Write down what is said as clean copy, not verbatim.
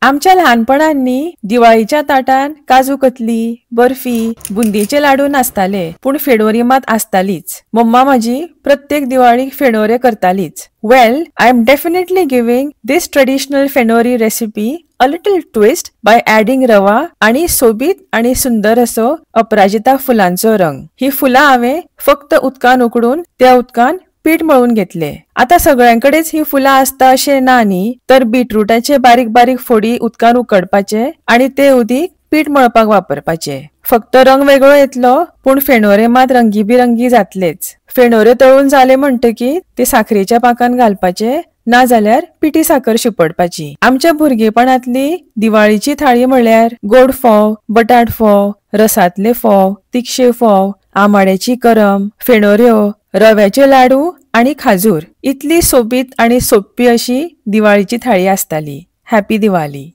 आमच्या ल्हानपणांनी दिवाळीच्या ताटान काजू कतली, बर्फी, बुंदीचे लाडू नासताले, पूण फेणोरी मात आसतालीच. मम्मा म्हाजी प्रत्येक दिवाळीक फेणोरे करतालीच. Well, I am definitely giving this traditional fenori recipe a little twist by adding रवा आणि सोबीत आणि सुंदर असो अपराजिता फुलांचो रंग. ही फुलां हांवें फक्त उदकान उकडून त्या उदकान पीठ मळून घेतले. आता सगळ्यांकडेच ही फुलां आसता अशें ना न्ही, तर बीटरूटाचे बारीक बारीक फोडी उदकान उकडपाचे आणि ते उदीक पीठ मळपाक वापरपाचे. फक्त रंग वेगळो येतलो, पूण फेणोरे मात रंगीबिरंगी जातलेच. फेणोरे तळून जाले म्हणटकीर ते साखरेच्या पाकान घालपाचे, ना जाल्यार पिठी साखर शिंपडपाची. आमच्या भुरगेपणांतली दिवाळीची थाळी म्हळ्यार गोड फोव, बटाट फोव, रसांतले फोव, तिखशे फोव, आमाड्याची करम, फेणोऱ्यो, रव्याचे लाडू आणि खाजूर. इतली सोबीत आणि सोपी अशी दिवाळीची थाळी आसताली. हॅपी दिवाळी.